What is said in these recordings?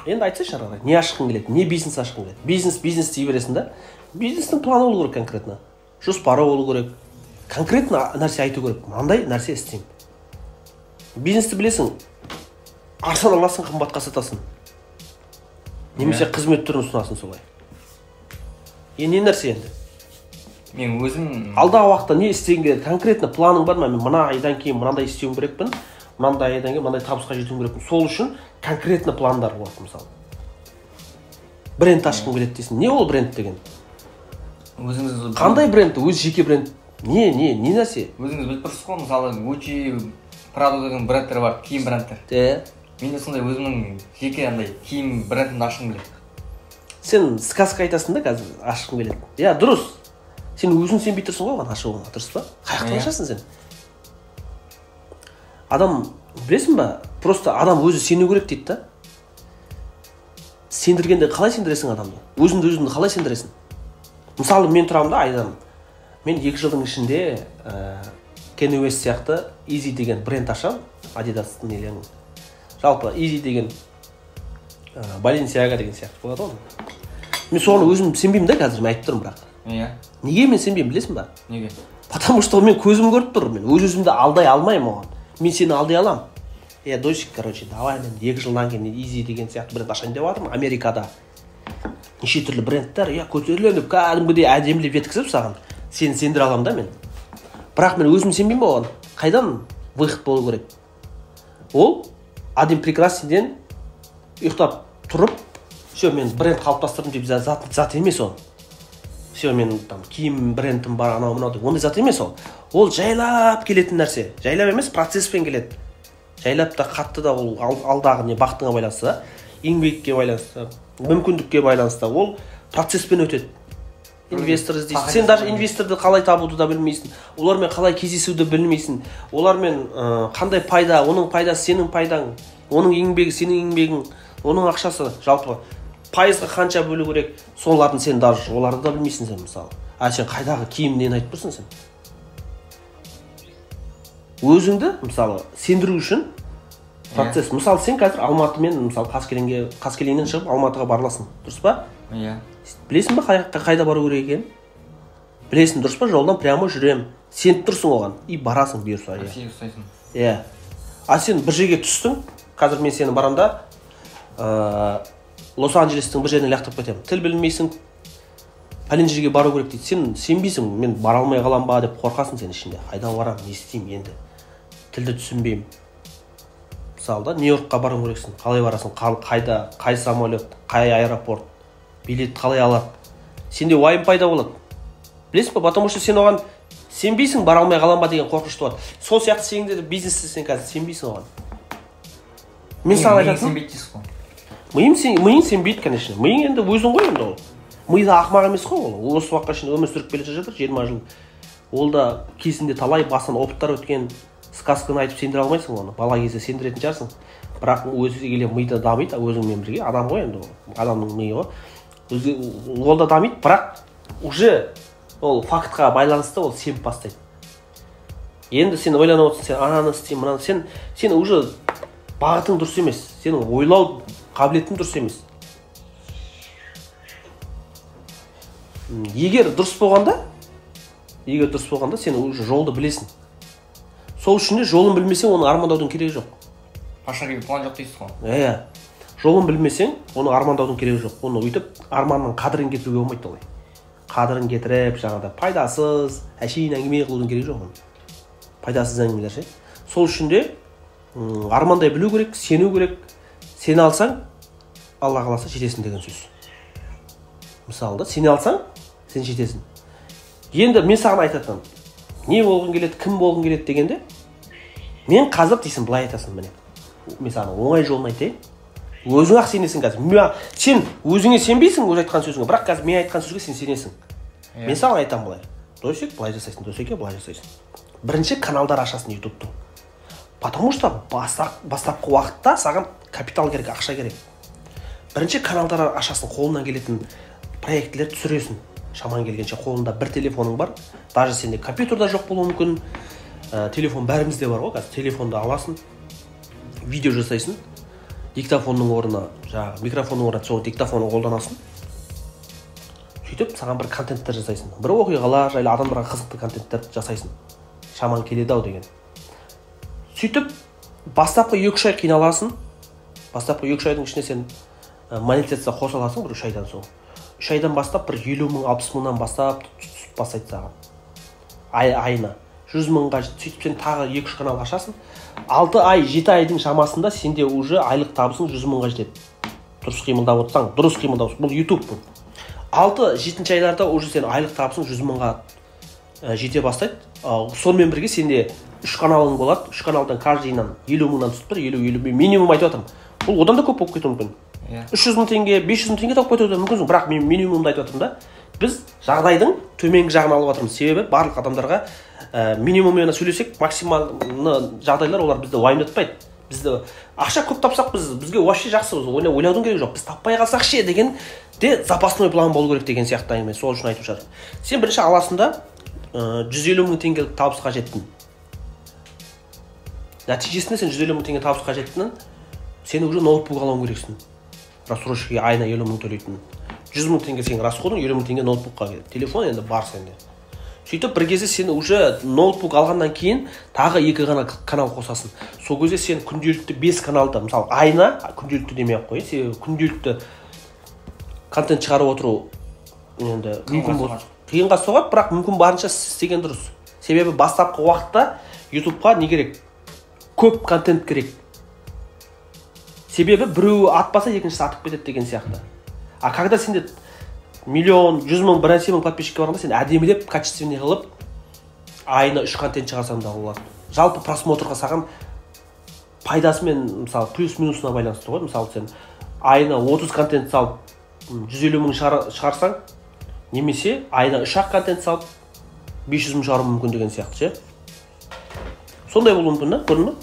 Енді айтсайшы ары қарай, не ашқың келеді, не бизнес ашқың келеді? Бизнес дей бересің да. Бизнестің планы болу керек конкретно. Жоспары болу керек. Конкретно нәрсе айту керек. Мынандай нәрсе істеймін. Бизнесті білесің, арзан аласың, қымбатқа сатасың. Немесе қызмет түрін ұсынасың солай. Не нәрсе енді? Мен өзім алдағы уақытта не істегің келеді? Конкретно планың бар ма? Мен мына айдан кейін мынандай істеуім керекпін, мынандай айдан кейін мынандай табысқа жетуім керекпін. Сол үшін конкретно пландар болады мысалы. Бренд ашқым келеді дейсің. Не ол бренд деген? Өзіңіз қандай бренд? Өз жеке бренд. Не нәрсе? Өзіңіз біліп тұрсыз ғой, мысалы Gucci, Prada деген брендтер бар, киім брендтер. Мен де сондай өзімнің жеке андай киім брендімді ашқым келеді. Сен сказка айтасың да қазір ашқым келеді. Иә, дұрыс. Сен өзің сенбей тұрсың ғой оған ашуға, дұрыс па? Қай жақтан ашасың сен? Адам, білесің ба, просто адам өзі сену керек дейді да. Сендіргенде қалай сендіресің адамды? Өзіңді өзіңді қалай сендіресің? Мысалы, мен тұрамын да айдан. Мен 2 жылдың ішінде Kanye West сияқты Easy деген бренд ашам, Adidas-тың нелерін. Жалпы Easy деген Balenciaga деген сияқты болады ғой. Мен соны өзім сенбеймін да қазір, мен айтып тұрмын бірақ. Иә. Неге мен сенбеймін білесің ба? Неге? Потому что мен көзім көріп тұр, мен өз өзімді алдай алмаймын оған. Мен сені алдай аламын. Досик, короче, давай мен 2 жылдан кейін Easy деген сияқты бренд ашайын деп жатырмын Америкада. Неше түрлі брендтер, көтерілемін деп кәдімгідей әдемілеп жеткізіп саған. Сені сендіре аламын да мен. Бірақ мен өзім сенбеймін оған. Қайдан выход болу керек? Ол один прекрасный ден ұйықтап тұрып, все, мен бренд қалыптастырдым деп зат емес ол. Все, мен там киім брендім бар, анау мынау деп. Ондай зат емес ол. Ол жайлап келетін нәрсе. Жайлап емес, процесспен келеді. Жайлап та қатты да ол алдағы не бақытыңа байланысты да, еңбекке байланысты, мүмкіндікке байланысты. Ол процесспен өтеді. Инвестор іздейсің. Сен даже инвесторды қалай табуды да білмейсің. Олармен қалай кездесуді білмейсің. Олармен қандай пайда, оның пайдасы сенің пайдаң, оның еңбегі сенің еңбегің, оның ақшасы жалпы пайызға қанша бөлу керек, солардың сен даже оларды да білмейсің сен мысалы. А сен қайдағы киім нені айтып тұрсың сен? Өзіңді мысалы сендіру үшін процесс. Мысалы сен қазір Алматы мен мысалы Қаскелеңнен шығып Алматыға бара аласың, дұрыс па? Иә. Білесің ба қайда бару керек екенін? Білесің, дұрыс па? Жолдан прямо жүрем. Сеніп тұрсың оған и барасың бұйырса. Такси ұстайсың. Иә. А сен бір жерге түстің, қазір мен сені барам да Лос-Анджелестің бір жеріне лақтырып кетемін. Тіл білмейсің, пәлен жерге бару керек дейді. Сен сенбейсің, мен бара алмай қалам ба деп қорқасың сен ішінде. Қайда барамын, не істеймін енді? Тілді түсінбеймін. Мысалы да, Нью-Йоркқа бару керексің. Қалай барасың? Қайда, қай самолет, қай аэропорт, билет қалай алады? Сенде уайым пайда болады. Білесің ба? Потому что сен оған сенбейсің, бара алмай қалам ба деген қорқыныш туады. Сол сияқты сенің де бизнесте сен қазір сенбейсің оған. Мен саған айтатыным, сенбейді дейсіз ғой. Миың сенбейді, конечно. Миың енді өзің ғой енді ол. Ми да ақымақ емес қой ол. Осы уақытқа шейін өмір сүріп келе жатыр, 20 жыл. Ол да кезінде талай басынан опыттар өткен, сказканы айтып сендіре алмайсың оны. Бала кезде сендіретін шығарсың. Бірақ өзі келе ми да дамиды, өзіңмен бірге адам ғой енді ол. Адамның миы ғой. Өзі ол да дамиды, бірақ уже ол фактқа байланысты ол сеніп бастайды. Енді сен ойланып отырсың, сен ананы істеймін, мынаны, сен уже бағытың дұрыс емес, сенің ойлау қабілетің дұрыс емес. Егер дұрыс болғанда, сен уже жолды білесің. Сол үшін де жолын білмесең, оны армандаудың керегі жоқ. Пошаговый план жоқ дейсіз ғой. Иә. Жолын білмесең, оны армандаудың керегі жоқ. Оны өйтіп арманның қадірін кетіруге болмайды олай. Қадірін кетіріп, жаңағыдай пайдасыз, әшейін әңгіме қылудың керегі жоқ оның. Пайдасыз әңгімелер ше. Сол үшін де армандай білу керек, сену керек. Сене алсаң, Алла қаласа жетесің деген сөз. Мысалы да, сене алсаң, сен жетесің. Енді мен саған айтатыным, не болғың келеді, кім болғың келеді дегенде, мен қазір дейсің, былай айтасың міне. Мен саған оңай жолын айтайын. Өзің ақ сенесің қазір. Сен өзіңе сенбейсің өз айтқан сөзіңе, бірақ қазір мен айтқан сөзге сен сенесің. Мен саған айтамын былай. Досек былай жасайсың, досеке былай жасайсың. Бірінші каналдар ашасың YouTube-тың. Потому что бастапқы уақытта саған капитал керек, ақша керек. Бірінші каналдар ашасың, қолынан келетін проектілер түсіресің. Шаман келгенше қолында бір телефоның бар. Даже сенде компьютер да жоқ болуы мүмкін. Телефон бәрімізде бар ғой қазір. Телефонды аласың, видео жасайсың. Диктофонның орнына, жаңағы микрофонның орнына сол диктофонды қолданасың. Сөйтіп саған бір контенттер жасайсың. Бір оқиғалар жайлы адамдарға қызықты контенттер жасайсың. Шаман келеді ау деген. Сөйтіп бастапқы 2-3 ай қиналасың. Бастапқы 2-3 айдың ішінде сен монетизация қоса аласың бір 3 айдан соң. 3 айдан бастап бір 50 мың, 60 мыңнан бастап түсіп бастайды саған. Айына 100 мыңға сөйтіп сен тағы 2-3 канал ашасың. 6 ай, 7 айдың шамасында сенде уже айлық табысың 100 мыңға жетеді. Дұрыс қимылдап отырсаң, дұрыс қимылдап. Бұл YouTube бұл. 6-7 айларда уже сен айлық табысың 100 мыңға жете бастайды. Сонымен бірге сенде 3 каналың болады. 3 каналдан каждыйынан 50 мыңнан түсіп тұр, 50-50 минимум айтып жатырмын. Бұл одан да көп болып кетуі мүмкін. 300 мың теңге, 500 мың теңге тауып кетуі де мүмкінсің, бірақ мен минимумды айтып жатырмын да. Біз жағдайдың төменгі жағын алып жатырмыз. Себебі барлық адамдарға минимуммен сөйлесек, максималны жағдайлар олар бізді уайымдатпайды. Бізді ақша көп тапсақ, бізге вообще жақсы, ойлаудың керегі жоқ. Біз таппай қалсақ ше деген де запасной план болу керек деген сияқты әңгіме. Сол үшін айтып жатырмын. Сен бірінші аласың да 150 мың теңгелік табысқа жеттің. Нәтижесінде сен 150 мың теңге табысқа жеттің, сен уже ноутбук алуың керексің. Рассрочкаға айына 50 мың төлейтін. 100 мың теңге сенің расходың, 50 мың теңге ноутбукқа кетеді. Телефон енді бар сенде. Сөйтіп бір кезде сен уже ноутбук алғаннан кейін тағы 2 ғана канал қосасың. Сол кезде сен күнделікті 5 каналды, мысалы айына күнделікті демей ақ қояйын, себебі күнделікті контент шығарып отыру енді мүмкін болады. Қиынға соғады, бірақ мүмкін барынша істеген дұрыс. Себебі бастапқы уақытта YouTube'қа не керек? Көп контент керек. Себебі біреуі атпаса, екіншісі атып кетеді деген сияқты. А когда сенде миллион, 100 мың, бір нәрсе мың подписчикке барғанда сен әдемілеп, качественный қылып айына 3 контент шығарсаң да болады. Жалпы просмотрға саған пайдасы мен мысалы плюс-минусына байланысты ғой. Мысалы сен айына 30 контент салып 150 мың шығарсаң, немесе айына 3-ақ контент салып 500 мың шығару мүмкін деген сияқты ше. Сондай болуы мүмкін да, көрдің бе?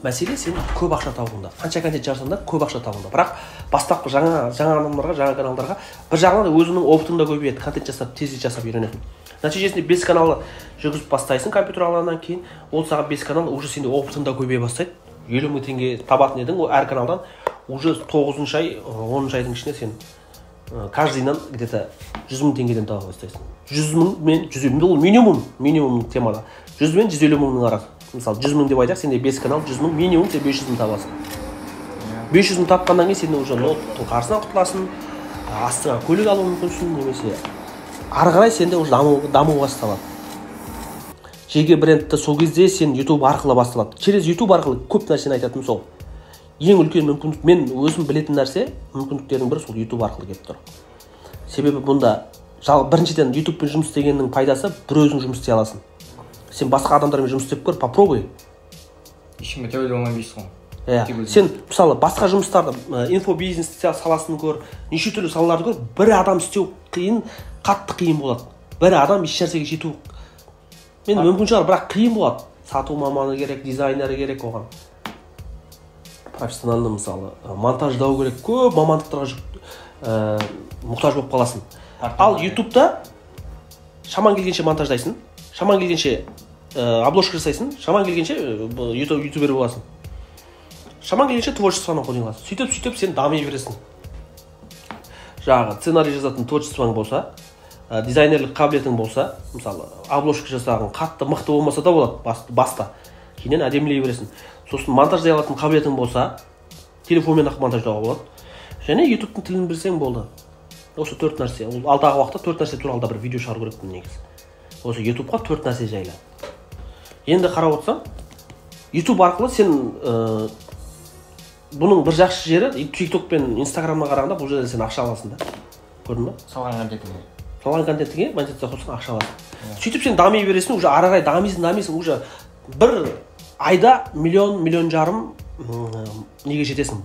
Мәселе сен көп ақша табуында. Қанша контент шығарсаң да көп ақша табуында. Бірақ бастапқы жаңа адамдарға, жаңа каналдарға бір жағынан өзіңнің опытың да көбейеді, контент жасап, тез жасап үйренесің. Нәтижесінде 5 каналы жүргізіп бастайсың компьютер алғаннан кейін, ол саған 5 канал уже сенде опытың да көбейе бастайды. 50 мың теңге табатын едің, ол әр каналдан уже 9-шы ай, 10-шы айдың ішінде сен каждыйынан где-то 100 мың теңгеден таба бастайсың. 100 мың мен 150 мың, ол минимум темада. 100 мен 150 мыңның арасы. Мысалы 100 мың деп айтайық, сенде 5 канал 100 мың, минимум сен 500 мың табасың. 500 мың тапқаннан кейін сен уже ноутбуктың қарызынан құтыласың, астыңа көлік алуы мүмкінсің, немесе ары қарай сенде уже даму басталады. Жеке брендті сол кезде сен YouTube арқылы басталады. Через YouTube арқылы көп нәрсені айтатыным сол. Ең үлкен мүмкіндік, мен өзім білетін нәрсе, мүмкіндіктердің бірі сол YouTube арқылы келіп тұр. Себебі бұнда біріншіден YouTube-пен жұмыс істегеннің пайдасы, бір өзің жұмыс істей аласың. Сен басқа адамдармен жұмыс істеп көр, попробуй. Ешкімге тәуелді болмай дейсің ғой. Иә. Сен мысалы басқа жұмыстарды, инфобизнес саласын көр, неше түрлі салаларды көр, бір адам істеу қиын, қатты қиын болады. Бір адам еш нәрсеге жету мен мүмкін шығар, бірақ қиын болады. Сату маманы керек, дизайнері керек оған. Профессионалды мысалы монтаждау керек, көп мамандықтарға мұқтаж болып қаласың. Ал YouTube'да шаман келгенше монтаждайсың, шаман келгенше обложка жасайсың, шаман келгенше ютубер боласың. Шаман келгенше творчествоны қолдана аласың. Сөйтіп сен дами бересің. Жаңағы сценарий жазатын творчествоң болса, дизайнерлік қабілетің болса, мысалы обложка жасаған қатты мықты болмаса да болады баста. Кейіннен әдемілей бересің. Сосын монтаждай алатын қабілетің болса, телефонмен ақ монтаждауға болады. Және YouTube'тың тілін білсең болды. Осы 4 нәрсе. Ол алдағы уақытта 4 нәрсе туралы да бір видео шығару керекпін негізі. Осы YouTube'қа 4 нәрсе жайлы. Енді қарап отырсаң, YouTube арқылы сен бұның бір жақсы жері, TikTok пен Instagramға қарағанда бұл жерде сен ақша аласың да. Көрдің бе? Салған контентіңе. Салған контентіңе монетизация қосқан ақша аласың. Сөйтіп сен дами бересің, уже ары қарай дамисың, уже бір айда миллион, миллион жарым неге жетесің?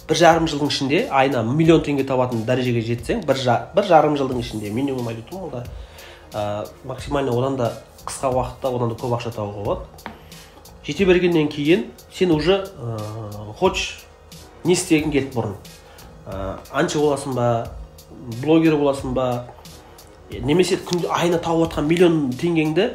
Бір жарым жылдың ішінде айына миллион теңге табатын дәрежеге жетсең, бір жарым жылдың ішінде минимум айтып тұрмын, ол да максимально одан да қысқа уақытта одан да көп ақша табуға болады. Жете бергеннен кейін сен уже хочешь не істегің келді бұрын. Әнші боласың ба, блогер боласың ба, немесе күнде айына тауып жатқан миллион теңгеңді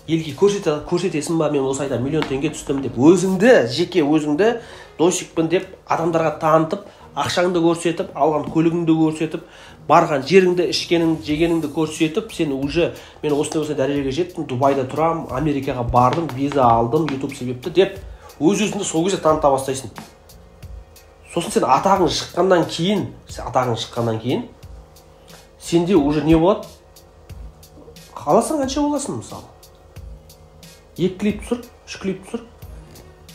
Елге көрсетесің ба, мен осы айда миллион теңге түстім деп, өзіңді, жеке өзіңді досикпін деп адамдарға танытып, ақшаңды көрсетіп, алған көлігіңді көрсетіп, барған жеріңді, ішкеніңді, жегеніңді көрсетіп, сен уже мен осындай дәрежеге жеттім, Дубайда тұрам, Америкаға бардым, виза алдым, YouTube себепті деп өз-өзіңді сол кезде таныта бастайсың. Сосын сен атағың шыққаннан кейін, сенде уже не болады? Қаласаң қанша боласың мысалы? 2 клип түсір, 3 клип түсір.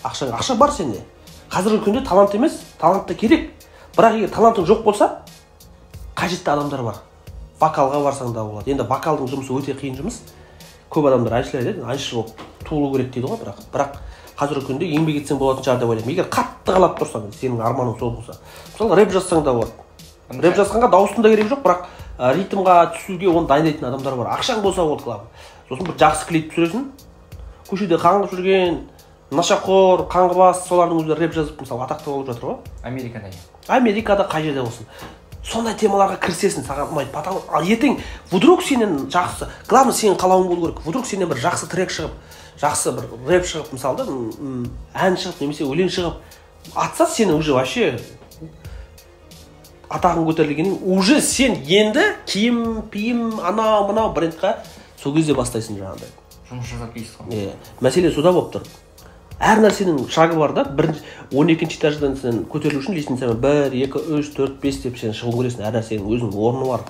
Ақша бар сенде. Қазіргі күнде талант емес, талант та керек. Бірақ егер талантың жоқ болса, қажетті адамдар бар. Вокалға барсаң да болады. Енді вокалдың жұмысы өте қиын жұмыс. Көп адамдар әншілер айтады, әнші болып туылу керек дейді ғой, бірақ қазіргі күнде еңбек етсең болатын шығар деп ойлаймын. Егер қатты қалап тұрсаң, сенің арманың сол болса. Мысалы, рэп жазсаң да болады. Рэп жазғанға дауыстың да керегі жоқ, бірақ ритмға түсуге оны дайындайтын адамдар бар. Ақшаң болса болды, главное. Сосын бір жақсы клип түсіресің. Көшеде қаңғып жүрген нашақор, қаңғыбас, солардың өздері рэп жазып, мысалы, атақты болып жатыр ғой. Америкада. Америкада қай жерде болсын. Сондай темаларға кірісесің, саған ұнайды. Ал ертең вдруг сенен жақсы, главное сенің қалауың болу керек. Вдруг сенен бір жақсы трек шығып, жақсы бір рэп шығып, мысалы, ән шығып, немесе өлең шығып, атса сені уже вообще атағың көтерілгеннен уже сен енді киім, пиім, анау, мынау брендқа сол кезде бастайсың жаңағыдай. Жұмыс жасап дейсіз ғой. Мәселе сода болып тұр. Әр нәрсенің шагы бар да. Бірінші 12-ші этаждан сен көтерілу үшін лестницамен 1, 2, 3, 4, 5 деп сен шығу керексің. Әр нәрсенің өзінің орны бар.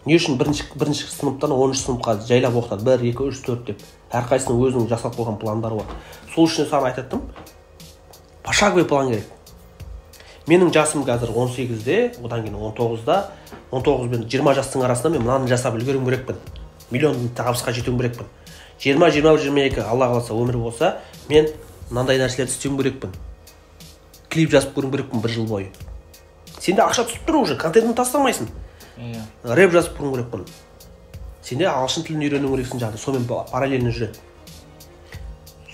Не үшін бірінші сыныптан 10-шы сыныпқа жайлап оқытады? 1, 2, 3, 4 деп. Әрқайсысының өзінің жасап қойған пландары бар. Сол үшін саған айтаттым, пошаговый план керек. Менің жасым қазір 18-де, одан кейін 19-да, 19 бен 20 жастың арасында мен мынаны жасап үлгеруім керекпін. Миллион табысқа жетуім керекпін. 20, 21, 22, Алла қаласа өмір болса, мен мынандай нәрселерді істеуім керекпін. Клип жазып көруім керекпін бір жыл бойы. Сенде ақша түсіп тұр уже, контентін тастамайсың. Рэп жазып көруім керекпін. Сенде ағылшын тілін үйрену керексің, жаңағы сонымен параллельно жүреді.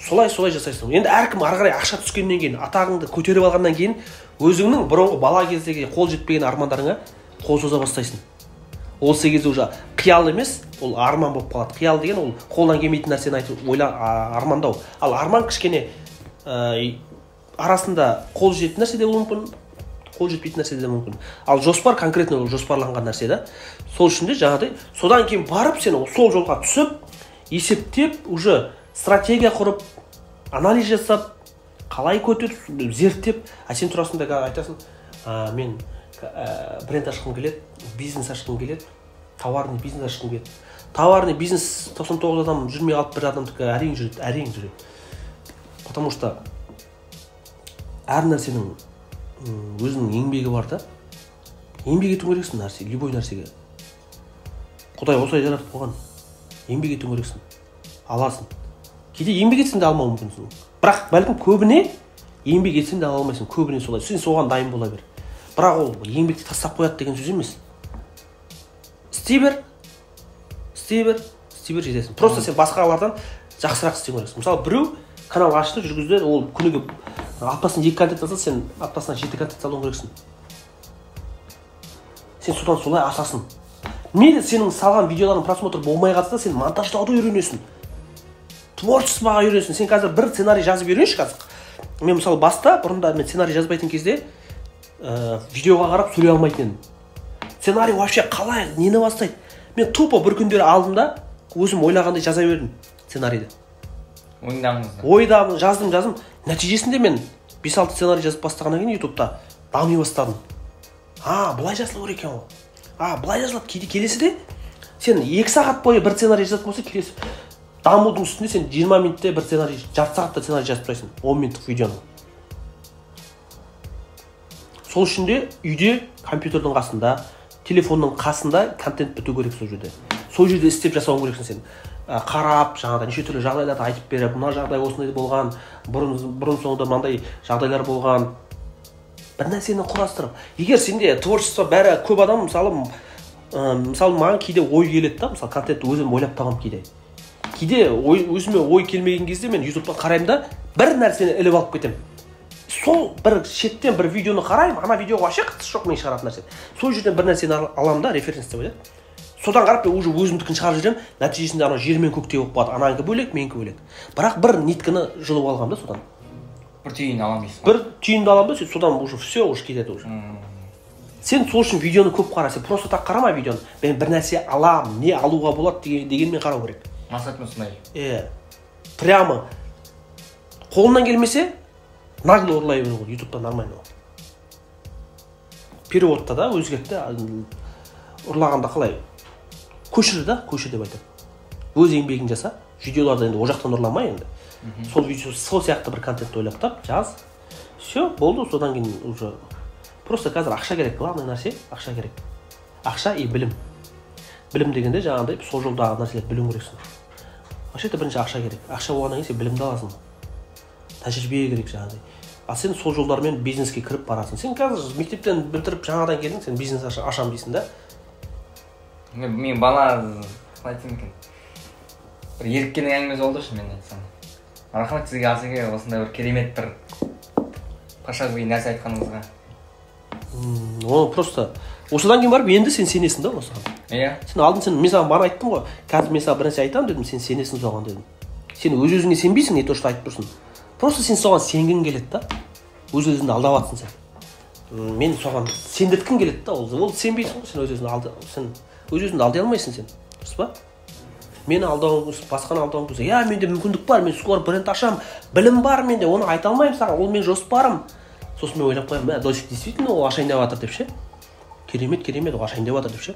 Солай жасайсың. Енді әркім ары қарай ақша түскеннен кейін, атағыңды көтеріп алғаннан кейін өзіңнің бұрынғы бала кездегі қол жетпеген армандарыңа қол соза бастайсың. Ол кезде уже қиял емес, ол арман болып қалады. Қиял деген ол қолдан келмейтін нәрсені айтып ойла, армандау. Ал арман кішкене арасында қол жететін нәрсе де болуы мүмкін, қол жетпейтін нәрсе де мүмкін. Ал жоспар конкретно ол жоспарланған нәрсе да. Сол үшін де жаңағыдай содан кейін барып сен сол жолға түсіп, есептеп, уже стратегия құрып, анализ жасап, қалай көтеріп, зерттеп, а сен тұрасың да айтасың, мен бренд ашқым келеді, бизнес ашқым келеді, товарный бизнес ашқым келеді. Товарный бизнес 99 адам жүрмей қалып бір адамдікі әрең жүреді, әрең жүреді. Потому что әр нәрсенің өзінің еңбегі бар да. Еңбек ету керексің нәрсе, любой нәрсеге. Құдай осылай жаратып қойған. Еңбек ету керексің. Аласың. Кейде еңбек етсең де алмауы мүмкінсің. Бірақ бәлкім көбіне еңбек етсең де ала алмайсың, көбіне солай. Сен соған дайын бола бер. Бірақ ол еңбекті тастап қояды деген сөз емес. Істей бер, істей бер, істей бер, жетесің. Просто сен басқалардан жақсырақ істеу керексің. Мысалы, біреу канал ашты, жүргізді, ол күніге аптасына 2 контент салса, сен аптасына 7 контент салуың керексің. Сен содан солай асасың. Мейлі сенің салған видеоларың просмотр болмай қалса, сен монтаждауды үйренесің. Творчествоға үйренесің. Сен қазір бір сценарий жазып үйренші қазір. Мен мысалы баста, бұрында мен сценарий жазбайтын кезде видеоға қарап сөйлей алмайтын едім. Сценарий вообще қалай, нені бастайды? Мен тупо бір күндері алдым да, өзім ойлағандай жаза бердім сценарийді. Ойдағыңызды. Жаздым. Нәтижесінде мен 5-6 сценарий жазып бастағаннан кейін YouTube'та дами бастадым. Былай жазылу керек екен ғой. Былай жазылады. Кейде келесіде сен 2 сағат бойы бір сценарий жазатын болса, келесі дамудың үстінде сен 20 минутте бір сценарий, жарты сағатта сценарий жазып тастайсың, 10 минуттық видеоны. Сол үшін де үйде компьютердің қасында, телефонның қасында контент біту керек сол жерде. Сол жерде істеп жасауың керексің сен. Қарап, жаңағыдай неше түрлі жағдайларды айтып беріп, мына жағдай осындай болған, бұрын соңды мынандай жағдайлар болған. Бір нәрсені құрастырып. Егер сенде творчество бәрі көп адам, мысалы маған кейде ой келеді да, мысалы контентті өзім ойлап табамын кейде. Кейде өзіме ой келмеген кезде мен YouTube'тан қараймын да, бір нәрсені іліп алып кетемін. Сол бір шеттен бір видеоны қараймын, ана видеоға вообще қатысы жоқ мен шығаратын нәрсе. Сол жерден бір нәрсені аламын да, референс деп айтады. Содан қарап мен уже өзімдікін шығарып жіберемін, нәтижесінде анау жер мен көктей болып қалады, ананікі бөлек, менікі бөлек. Бірақ бір нитканы жұлып алғанмын да содан. Бір түйін аламын дейсің. Бір түйінді аламын да, содан уже все, уже кетеді уже. Сен сол үшін видеоны көп қара, сен просто так қарама видеоны. Мен бір нәрсе аламын, не алуға болады дегенмен қарау керек. Мақсатым осындай. Иә. Прямо қолынан келмесе, нагло ұрлай беру ғой, ютубта нормально ол. Переводта да өзгертті, ұрлағанда қалай? Көшір да, көшір деп айтады. Өз еңбегін жаса, видеоларды енді ол жақтан ұрлама енді. Сол видео, сол сияқты бір контент ойлап тап, жаз. Все, болды, содан кейін уже просто қазір ақша керек, главный нәрсе ақша керек. Ақша и білім. Білім дегенде жаңағыдай сол жолдағы нәрселерді білуің керексің. Вообще-то бірінші ақша керек. Ақша болғаннан кейін сен білімді аласың. Тәжірибе керек жаңағыдай. Ал сен сол жолдармен бизнеске кіріп барасың. Сен қазір мектептен бітіріп жаңадан келдің, сен бизнес ашамын дейсің да. Мен бала қалай айтсам екен, бір еріккеннің әңгімесі болды шынымен айтсам. Рахмет сізге, Асеке, осындай бір керемет бір пошаговый нәрсе айтқаныңызға. Оны просто осыдан кейін барып енді сен сенесің да осыған. Иә. Сен алдын сен, мен саған бағана айттым ғой, қазір мен саған бір нәрсе айтамын дедім, сен сенесің соған дедім. Сен өз өзіңе сенбейсің, не то что айтып тұрсың. Просто сен соған сенгің келеді да. Өз өзіңді алдап жатсың сен. Мен соған сендірткім келеді да, ол сенбейсің ғой, сен өз өзіңді алда, сен өз өзіңді алдай алмайсың сен. Дұрыс па? Мені алдауың, басқаны алдауың болса, иә, менде мүмкіндік бар, мен скоро бренд ашамын, білім бар менде, оны айта алмаймын саған, ол менің жоспарым. Сосын мен ойлап қоямын, мә, Досик действительно ол ашайын деп жатыр деп ше. Керемет, керемет, ол ашайын деп жатыр деп ше.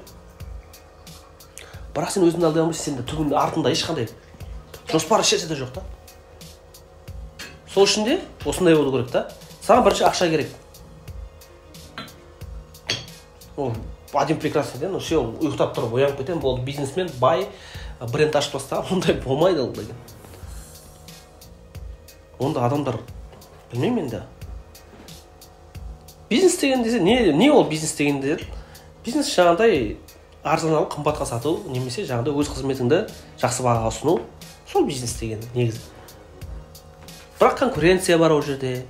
Бірақ сен өзіңді алдай алмайсың, сенде түбінде артында ешқандай жоспар ешнәрсе де жоқ та. Сол үшін де осындай болу керек та. Саған бірінші ақша керек. Ол один прекрасный день, все, ұйықтап тұрып оянып кетемін, болды, бизнесмен, бай, бренд ашып тастаған, ондай болмайды ол деген. Онда адамдар, білмеймін енді. Бизнес деген десе, не ол бизнес деген десе? Бизнес жаңағыдай арзан алып қымбатқа сату, немесе жаңағыдай өз қызметіңді жақсы бағаға ұсыну, сол бизнес деген негізі. Бірақ конкуренция бар ол жерде.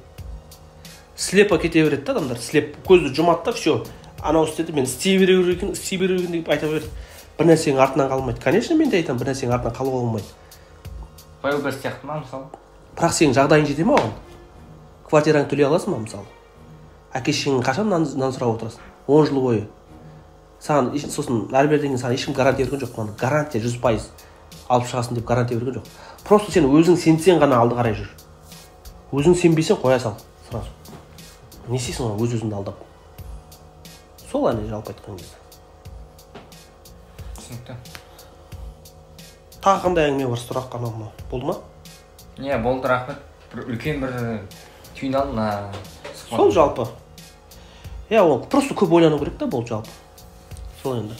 Слепо кете береді да адамдар, слеп, көзді жұмады да, все, анау істеді, мен істей беру керек екен, істей беру керек деп айта береді. Бір нәрсенің артынан қалмайды. Конечно, мен де айтамын, бір нәрсенің артынан қалуға болмайды. Вайлдберриз сияқты ма, мысалы? Бірақ сенің жағдайың жете ме оған? Квартираңды төлей аласың ба, мысалы? Әке шешеңнен қашан нан сұрап отырасың? 10 жыл бойы. Саған сосын әрі беріден кейін саған ешкім гарантия берген жоқ. Маған гарантия 100% алып шығасың деп гарантия берген жоқ. Просто сен өзің сенсең ғана алды қарай жүр. Өзің сенбесең қоя сал сразу. Не істейсің оған өз өзіңді алдап? Сол әне жалпы айтқан кезде. Түсінікті. Тағы қандай әңгіме бар, сұрақ анау мынау? Болды ма? Иә, болды, рахмет. Бір үлкен бір түйін алдым мына сұхбаттан. Сол жалпы. Иә, ол просто көп ойлану керек та, болды жалпы. Сол енді.